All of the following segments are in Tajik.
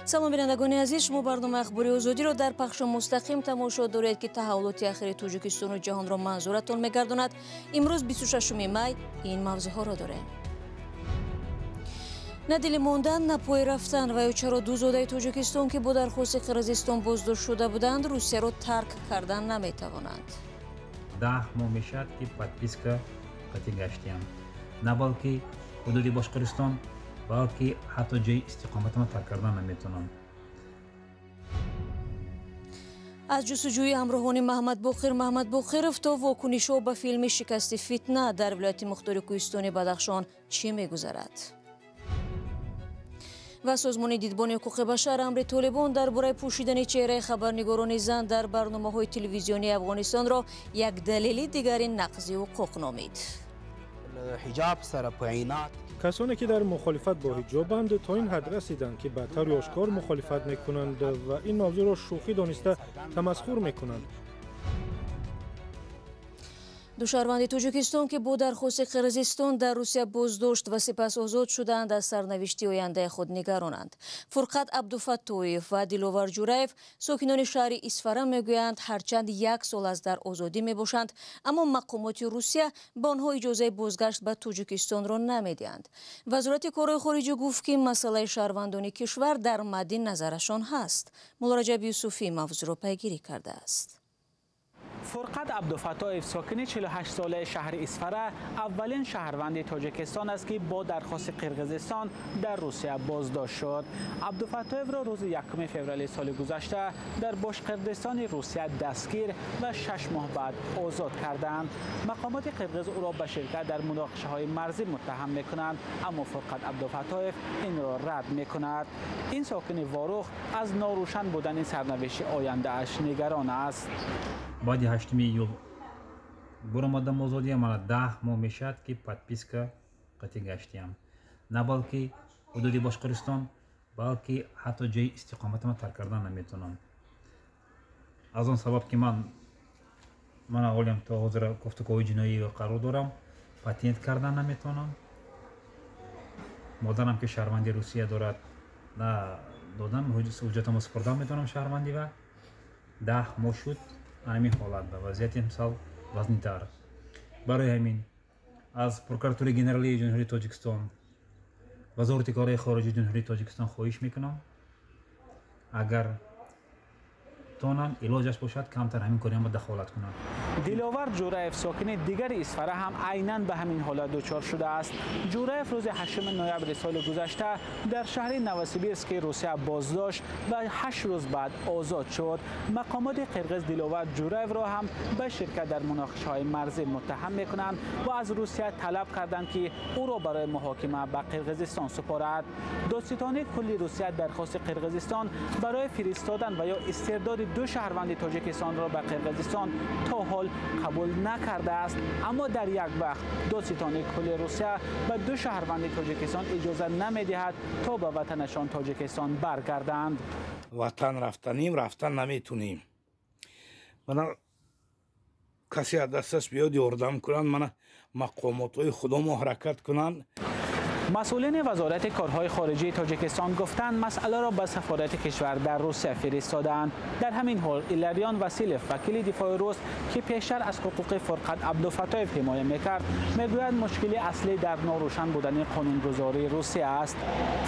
Салом, бинандагони азиз, шумо барномаи Ахбори Озодиро дар пахши мустақим тамошо доред, ки таҳаввулоти ахири Тоҷикистону ҷаҳонро манзуратон мегардонад. Имрӯз 26 май ин мавзӯъҳоро дорем. На дили мондан, на пой рафтан ва ё чаро ду зодаи Тоҷикистон, ки бо дархости Қирғизистон боздошт шуда буданд, Русияро тарк кардан наметавонанд. 10 моҳ мешавад, ки подписка қатъи гаштиям. На балки ҳудуди Бошқирдистон, балки ҳатто ҷои истиқоматама тарк кардан наметавонам. Аз ҷустуҷӯи ҳамроҳони Маҳмадбоқир Маҳмадбоқиров то вокунишҳо ба филми «Шикасти фитна» дар вилояти мухтори Кӯҳистони Бадахшон чӣ мегузарад? Ва созмони дидбони ҳуқуқи башар амри Толибон дар бораи пӯшидани чеҳраи хабарнигорони зан дар барномаҳои телевизионии Афғонистонро як далели дигари нақзи ҳуқуқ номид. Касоне ки дар мухолифат бо ҳиҷобанд, то ин ҳад расиданд, ки ба таври ошкор мухолифат мекунанд ва ин мавзӯъро шӯхӣ дониста тамасхур мекунанд. Ду шаҳрванди Тоҷикистон, ки бо дархости Қирғизистон дар Русия боздошт ва сипас озод шуданд, аз сарнавишти ояндаи худ нигаронанд. Фурқат Абдуфаттоев ва Диловар Ҷураев, сокинони шаҳри Исфара, мегӯянд, ҳарчанд як сол аст дар озодӣ мебошанд, аммо мақомоти Русия ба онҳо иҷозаи бозгашт ба Тоҷикистонро намедиҳанд. Вазорати корҳои хориҷӣ гуфт, ки масъалаи шаҳрвандони кишвар дар мадди назарашон ҳаст. Муллораҷаб Юсуфӣ мавзӯъро пайгирӣ кардааст. Фурқат Абдуфаттоев, сокини 48-солаи шаҳри Исфара, аввалин шаҳрванди Тоҷикистон аст, ки бо дархости Қирғизистон дар Русия боздошт шуд. Абдуфаттоевро рӯзи 1 феврали соли гузашта дар Бошқирдистони Русия дастгир ва 6 моҳ баъд озод карданд. Мақомоти қирғиз ӯро ба ширкат дар муноқишаҳои марзӣ муттаҳам мекунанд, аммо Фурқат Абдуфаттоев инро рад мекунад. Ин сокини Ворух аз норӯшан будани сарнавишти ояндааш нигарон аст. Баъди 8 июл буромадам озодия, мана 10 моҳ мешавад, ки подписка қатъи гаштиям. На балки ҳудуди Бошқирдистон, балки ҳатто ҷои истиқоматама тарк кардан наметавонам. Аз он сабаб, ки ман ҳолиам то ҳозир кофтукови ҷиноӣ қарор дорам, патент кардан наметавонам. Модарам, ки шаҳрванди Русия дорад, на додам, ҳуҷҷатамо супурдан метавонам шаҳрвандӣ ва 10 моҳ шуд ҳамин ҳолат ба вазъияти имсол вазнинтар. Барои ҳамин аз Прокуратураи Генералии Ҷумҳурии Тоҷикистон, Вазорати корҳои хориҷии Ҷумҳурии Тоҷикистон хоҳиш мекунам, агар тонанд, илоҷаш бошад, камтар ҳамин кориам ба дахолат кунанд. Диловар Ҷураев, сокини дигари Исфара, ҳам айнан ба ҳамин ҳолат дучор шудааст. Ҷураев рӯзи 8 ноябри соли гузашта дар шаҳри Новосибирски Русия боздошт ва 8 рӯз баъд озод шуд. Мақомоти қирғиз Диловар Ҷураевро ҳам ба ширкат дар муноқишаҳои марзӣ муттаҳам мекунанд ва аз Русия талаб карданд, ки ӯро барои муҳокима ба Қирғизистон супорад. Додситонии кулли Русия дархости Қирғизистон барои фиристодан ва ё истирдоди ду шаҳрванди Тоҷикистонро ба Қирғизистон то ҳол қабул накардааст, аммо дар як вақт додситонии кулли Русия ба ду шаҳрванди Тоҷикистон иҷоза намедиҳад, то ба ватанашон Тоҷикистон баргарданд. Ватан рафтаним, рафтан наметунем. Мана касе аз дасташ биёд, ёрдам кунанд, мана мақомотҳои худомо ҳаракат кунанд. Масъулини Вазорати корҳои хориҷии Тоҷикистон гуфтанд, масъаларо ба сафорати кишвар дар Русия фиристодаанд. Дар ҳамин ҳол Иларион Василев, вакили дифои рус, ки пештар аз ҳуқуқи Фурқат Абдуфаттоев ҳимоя мекард, мегӯяд, мушкили аслӣ дар норӯшан будани қонунгузории Русия аст.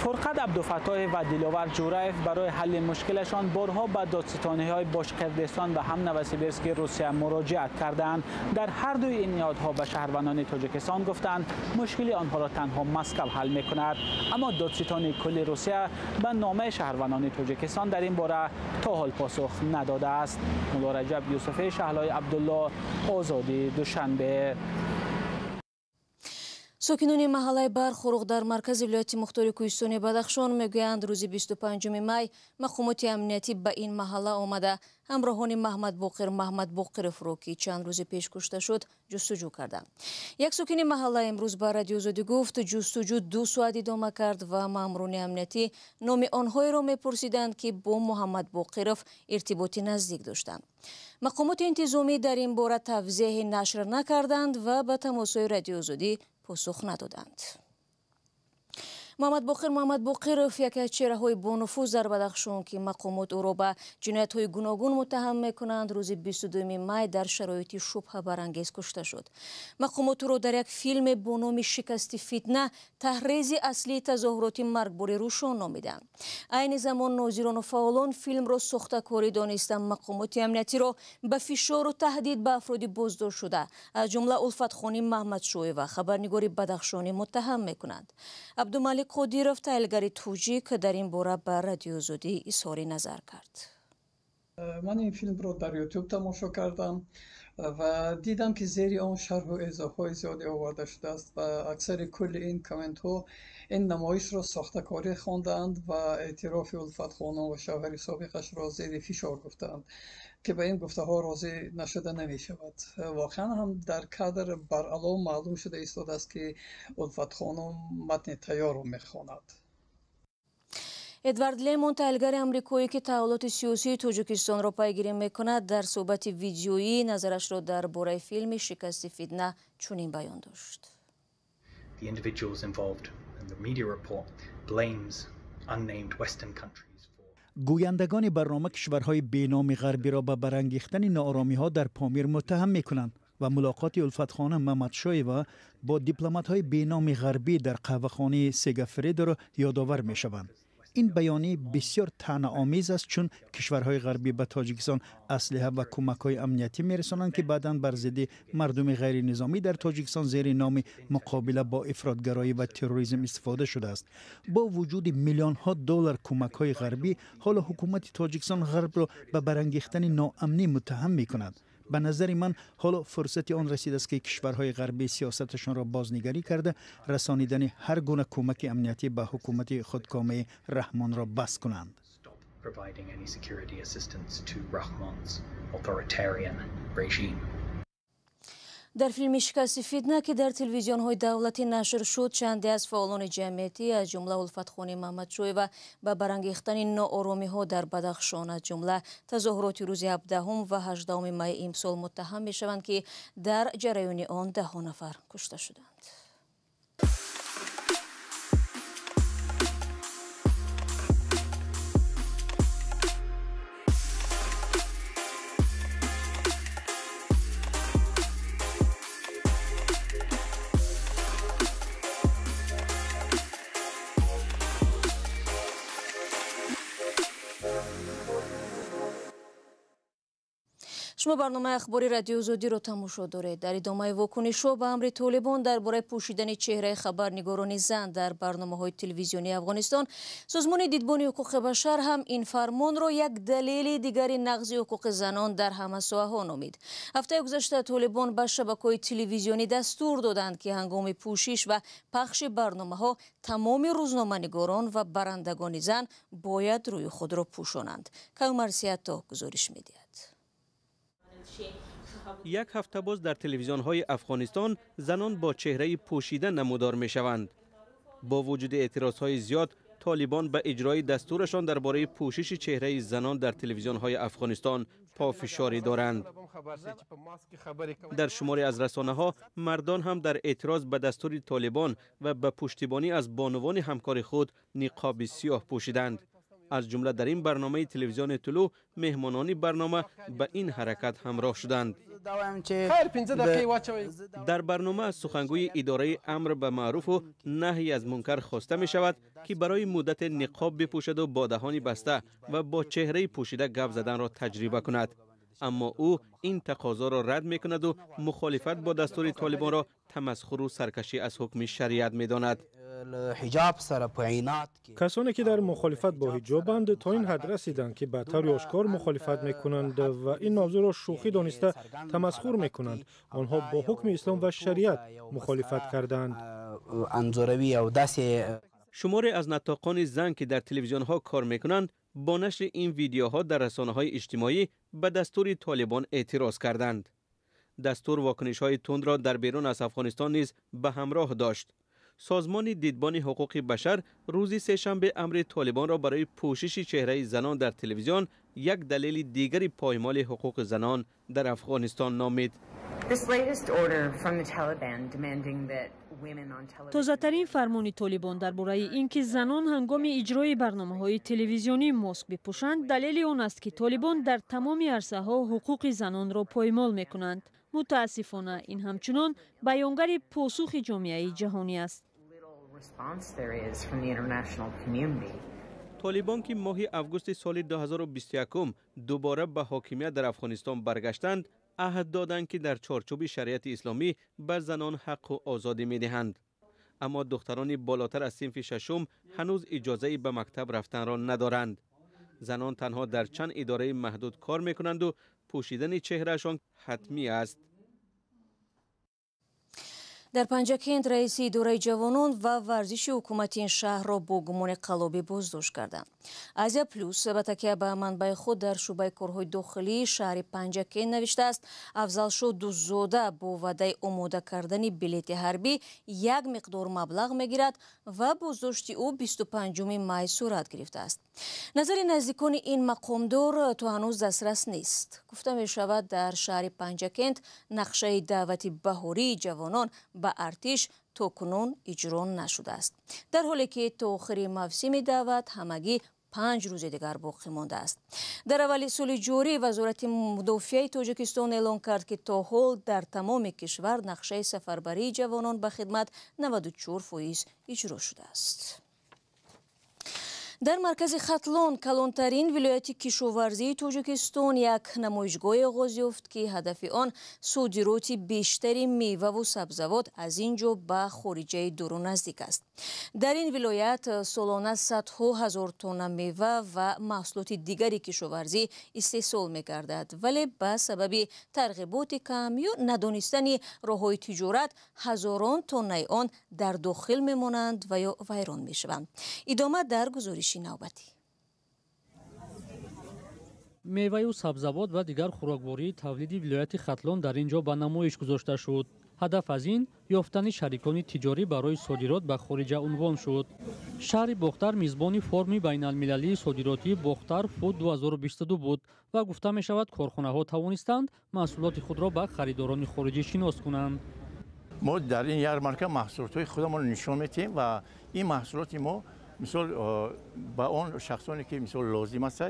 Фурқат Абдуфаттоев ва Диловар Ҷураев барои ҳалли мушкилашон борҳо ба додситониҳои Бошқирдистон ва ҳам Новосибирски Русия муроҷиат карданд. Дар ҳар дуи ин ниҳодҳо ба шаҳрвандони Тоҷикистон гуфтанд, мушкили онҳоро танҳо Москав ҳал мекунад. Аммо додситонии кулли Русия ба номаи шаҳрвандони Тоҷикистон дар ин бора то ҳол посух надодааст. Муллораҷаб Юсуфӣ, Шаҳлои Абдулло, Озодӣ, Душанбе. Сокинони маҳаллаи Бархуруқ дар маркази вилояти мухтори Кӯҳистони Бадахшон мегӯянд, рӯзи 25 май мақомоти амниятӣ ба ин маҳалла омада, ҳамроҳони Маҳмадбоқир Маҳмадбоқировро, ки чанд рӯзи пеш кушта шуд, ҷустуҷӯ карданд. Як сокини маҳалла имрӯз ба Радиои Озодӣ гуфт, ҷустуҷӯ 2 соат идома кард ва маъмурони амниятӣ номи онҳоеро мепурсиданд, ки бо Муҳаммадбоқиров иртиботи наздик доштанд. Мақомоти интизомӣ дар ин бора тавзеҳе нашр накарданд ва ба тамосҳои Радиои Озодӣ посух надоданд. Муҳаммадбоқир Муҳаммадбоқиров яке аз чеҳраҳои бонуфуз дар Бадахшон, ки мақомот ӯро ба ҷиноятҳои гуногун муттаҳам мекунанд, рӯзи 22 май дар шароити шубҳабарангез кушта шуд. Мақомот ӯро дар як филме бо номи «Шикасти фитна» таҳрези аслии тазоҳуроти маргбори Рӯшон номиданд. Айни замон нозирону фаъолон филмро сохтакорӣ донистанд, мақомоти амниятиро ба фишору таҳдид ба афроди боздоштшуда, аз ҷумла Улфатхони Маҳмадшоева, хабарнигори бадахшонӣ, муттаҳам мекунанд. Абдумалик Қодиров, таҳлилгари тоҷик, дар ин бора ба Радиои Озодӣ изҳори назар кард. Ман ин филмро дар Ютуб тамошо кардам ва дидам, ки зери он шарҳу эзоҳҳои зиёде оварда шудааст ва аксари кулли ин комментҳо ин намоишро сохтакорӣ хондаанд ва эътирофи Улфатхонум ва шавҳари собиқашро зери фишор гуфтаанд, ки ба ин гуфтаҳо розӣ нашуда намешавад. Воқеан ҳам дар кадр баръало маълум шуда истодааст, ки Улфатхонум матни тайёрро мехонад. Эдвард Лемон, таҳлилгари амрикоӣ, ки таҳаввулоти сиёсии Тоҷикистонро пайгирӣ мекунад, дар суҳбати видеоӣ назарашро дар бораи филми «Шикасти фитна» чунин баён дошт. The individuals involved in the media report blames unnamed Western countries for Гӯяндагони барнома кишварҳои беноми ғарбиро ба барангехтани норомиҳо дар Помир муттаҳам мекунанд ва мулоқоти Улфатхонум Мамадшоева бо дипломатҳои беноми ғарбӣ дар қаҳвахонаи Сегафредоро ёдовар мешаванд. Ин баёнӣ бисёр таънаомез аст, чун кишварҳои ғарбӣ ба Тоҷикистон аслиҳа ва кӯмакҳои амниятӣ мерасонанд, ки баъдан бар зидди мардуми ғайринизомӣ дар Тоҷикистон зери номи муқобила бо ифротгароӣ ва терроризм истифода шудааст. Бо вуҷуди миллионҳо доллар кӯмакҳои ғарбӣ, ҳоло ҳукумати Тоҷикистон ғарбро ба барангехтани ноамнӣ муттаҳам мекунад. Ба назари ман, ҳоло фурсати он расидааст, ки кишварҳои ғарбӣ сиёсаташонро бознигарӣ карда, расонидани ҳар гуна кӯмаки амниятӣ ба ҳукумати худкомаи Раҳмонро бас кунанд. Stop providing any security assistance to Rahmon's authoritarian regime. Дар филми «Шикасти фитна», ки дар телевизионҳои давлатӣ нашр шуд, чанде аз фаъолони ҷамъиятӣ, аз ҷумла Улфатхони Маҳмадшоева, ба барангехтани нооромиҳо дар Бадахшон, аз ҷумла тазоҳуроти рӯзи 17 ва 18 майи имсол муттаҳам мешаванд, ки дар ҷараёни он даҳҳо нафар кушта шуданд. Шумо барномаи ахбори Радиои Озодиро тамошо доред. Дар идомаи вокунишҳо ба амри Толибон дар бораи пӯшидани чеҳраи хабарнигорони зан дар барномаҳои телевизионии Афғонистон, Созмони Дидбони ҳуқуқи башар ҳам ин фармонро як далели дигари нақзи ҳуқуқи занон дар ҳама соҳаҳо номид. Ҳафтаи гузашта Толибон ба шабакаҳои телевизионӣ дастур доданд, ки ҳангоми пӯшиш ва пахши барномаҳо тамоми рӯзноманигорон ва барандагони зан бояд рӯи худро пӯшонанд. Каюмарсиято гузориш медиҳад. Як ҳафта боз дар телевизионҳои Афғонистон занон бо чеҳраи пӯшида намудор мешаванд. Бо вуҷуди эътирозҳои зиёд, Толибон ба иҷрои дастурашон дар бораи пӯшиши чеҳраи занон дар телевизионҳои Афғонистон пофишорӣ доранд. Дар шуморе аз расонаҳо мардон ҳам дар эътироз ба дастури Толибон ва ба пуштибонӣ аз бонувони ҳамкори худ ниқоби сиёҳ пӯшиданд. Аз ҷумла дар ин барномаи телевизиони Тулӯъ меҳмонони барнома ба ин ҳаракат ҳамроҳ шуданд. Дар барнома аз сухангӯи идораи амр ба маъруфу наҳй аз мункар хоста мешавад, ки барои муддате ниқоб бипӯшаду бо даҳони баста ва бо чеҳраи пӯшида гап заданро таҷриба кунад. Аммо ӯ ин тақозоро рад мекунаду мухолифат бо дастури Толибонро тамасхуру саркашӣ аз ҳукми шариат медонад. Касоне ки дар мухолифат бо ҳиҷобанд, то ин ҳад расиданд, ки ба таври ошкор мухолифат мекунанд ва ин мавзӯъро шӯхӣ дониста тамасхур мекунанд. Онҳо бо ҳукми ислом ва шариат мухолифат кардаанд. Шуморе аз наттоқони зан, ки дар телевизионҳо кор мекунанд, бо нашри ин видеоҳо дар расонаҳои иҷтимоӣ ба дастури Толибон эътироз карданд. Дастур вокунишҳои тундро дар берун аз Афғонистон низ ба ҳамроҳ дошт. Созмони Дидбони ҳуқуқи башар рӯзи сешанбе амри Толибонро барои пӯшиши чеҳраи занон дар телевизион як далели дигари поймоли ҳуқуқи занон дар Афғонистон номид. Тозатарин фармони Толибон дар бораи ин ки занон ҳангоми иҷрои барномаҳои телевизионӣ моск бипӯшанд, далели он аст, ки Толибон дар тамоми арсаҳо ҳуқуқи занонро поймол мекунанд. Мутаассифона, ин ҳамчунон баёнгари посухи ҷомеаи ҷаҳонӣ аст. Толибон, ки моҳи августи соли 2021 дубора ба ҳокимият дар Афғонистон баргаштанд, аҳд доданд, ки дар чорчӯби шариати исломӣ ба занон ҳаққу озодӣ медиҳанд. Аммо духтарони болотар аз синфи шашум ҳанӯз иҷозаи ба мактаб рафтанро надоранд. Занон танҳо дар чанд идораи маҳдуд кор мекунанду пӯшидани чеҳраашон ҳатмӣ аст. Дар Панҷакент раиси идораи ҷавонон ва варзиши ҳукумати ин шаҳрро бо гумони қаллобӣ боздошт карданд. Азия Плюс ба такя ба манбаи худ дар шӯъбаи корҳои дохилии шаҳри Панҷакент навиштааст, Афзалшоҳ Дуззода бо ваъдаи омода кардани билети ҳарбӣ як миқдор маблағ мегирад ва боздошти ӯ 25 май сурат гирифтааст. Назари наздикони ин мақомдор то ҳанӯз дастрас нест. Гуфта мешавад, дар шаҳри Панҷакент нақшаи даъвати баҳории ҷавонон ба артиш то кунун иҷро нашудааст, дар ҳоле ки то охири мавсими даъват ҳамагӣ 5 рӯзи дигар боқӣ мондааст. Дар аввали соли ҷорӣ Вазорати мудофиаи Тоҷикистон эълон кард, ки то ҳол дар тамоми кишвар нақшаи сафарбарии ҷавонон ба хидмат 94% иҷро шудааст. Дар маркази Хатлон, калонтарин вилояти кишоварзии Тоҷикистон, як намоишгоҳе оғоз ёфт, ки ҳадафи он содироти бештари меваву сабзавот аз ин ҷо ба хориҷаи дуру наздик аст. Дар ин вилоят солона садҳо ҳазор тонна мева ва маҳсулоти дигари кишоварзӣ истеҳсол мегардад, вале ба сабаби тарғиботи кам ё надонистани роҳҳои тиҷорат ҳазорон тоннаи он дар дохил мемонанд ва ё вайрон мешаванд. Идома дар гузориши навбатӣ. Меваю сабзавот ва дигар хӯроквории тавлиди вилояти Хатлон дар ин ҷо ба намоиш гузошта шуд. Ҳадаф аз ин ёфтани шарикони тиҷорӣ барои содирот ба хориҷа унвон шуд. Шаҳри Бохтар мизбони форуми байналмилалии содиротии Бохтар Фуд 2022 буд ва гуфта мешавад, корхонаҳо тавонистанд маҳсулоти худро ба харидорони хориҷӣ шинос кунанд. Мо дар ин ярмарка маҳсулотҳои худамонро нишон медиҳем ва ин маҳсулоти мо мисол ба он шахсоне ки мисол лозим аст,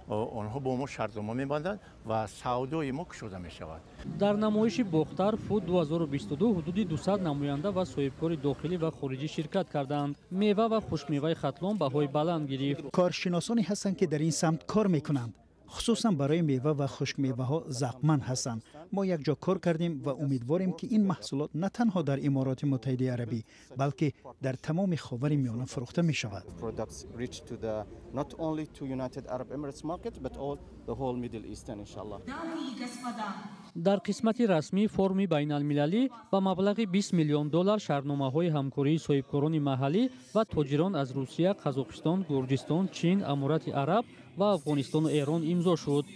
онҳо бо мо шартнома мебанданд ва савдои мо кушода мешавад. Дар намоиши Бохтар Фуд 2022 ҳудуди 200 намоянда ва соҳибкори дохилӣ ва хориҷӣ ширкат карданд. Мева ва хушкмеваи Хатлон баҳои баланд гирифт. Коршиносоне ҳастанд, ки дар ин самт кор мекунанд, хусусан барои мева ва хушкмеваҳо завқманд ҳастанд. Мо якҷо кор кардем ва умедворем, ки ин маҳсулот на танҳо дар Имороти Муттаҳидаи Арабӣ, балки дар тамоми Ховари Миёна фурӯхта мешавад. Дар қисмати расмии форуми байналмилалӣ ба маблағи 20 миллион доллар шартномаҳои ҳамкории соҳибкорони маҳаллӣ ва тоҷирон аз Русия, Қазоқистон, Гурҷистон, Чин, Аморати Араб ва Афғонистону Эрон имзо шуд.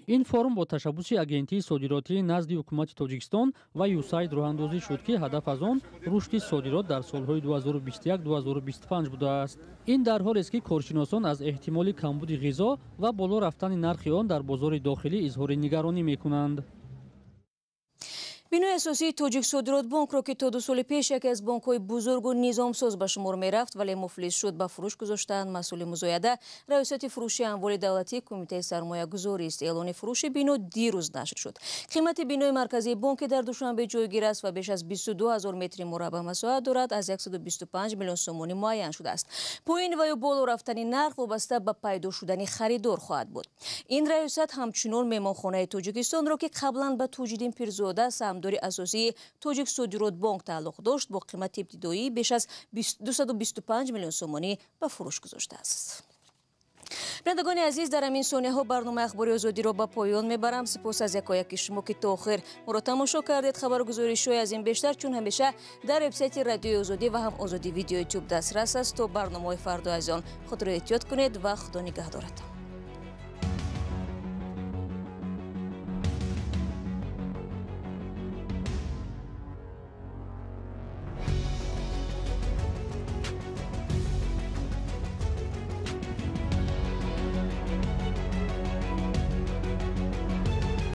Ин форум бо ташаббуси агентии содиротии назди ҳукумати Тоҷикистон ва ЮСАЙД роҳандозӣ шуд, ки ҳадаф аз он рушди содирот дар солҳои 2021-2025 будааст. Ин дар ҳолест, ки коршиносон аз эҳтимоли камбуди ғизо ва боло рафтани нархи он дар бозори дохилӣ изҳори нигаронӣ мекунанд. Бинои асосии Тоҷиксодиротбонкро, ки то 2 соли пеш яке аз бонкҳои бузургу низомсоз ба шумор мерафт, вале муфлис шуд, ба фурӯш гузоштанд. Масъули музояда раёсати фурӯши амволи давлатии Кумитаи сармоягузорист. Эълони фурӯши бино дирӯз нашр шуд. Қимати бинои марказии бонки дар Душанбе ҷойгир аст ва беш аз 22 ҳазор метри мураббаъ масоҳат дорад, аз 125 миллион сомонӣ муайян шудааст. Поин ва ё боло рафтани нарх вобаста ба пайдо шудани харидор хоҳад буд. Ин раёсат ҳамчунон меҳмонхонаи Тоҷикистонро, ки қаблан ба Тоҷиддин Пирзода, саҳмдори асосии Тоҷиксодиротбонк тааллуқ дошт, бо қимати ибтидоӣ беш аз 225 миллион сомонӣ ба фурӯш гузоштааст. Бинандагони азиз, дар ҳамин сонияҳо барномаи Ахбори Озодиро ба поён мебарам. Сипос аз якояки шумо, ки то охир моро тамошо кардед. Хабаргузоришҳои аз ин бештар чун ҳамеша дар вебсайти Радиои Озодӣ ва ҳам Озодӣ Видео Ютуб дастрас аст. То барномаҳои фардо азизон, худро эҳтиёт кунед ва Худо нигаҳдоратон.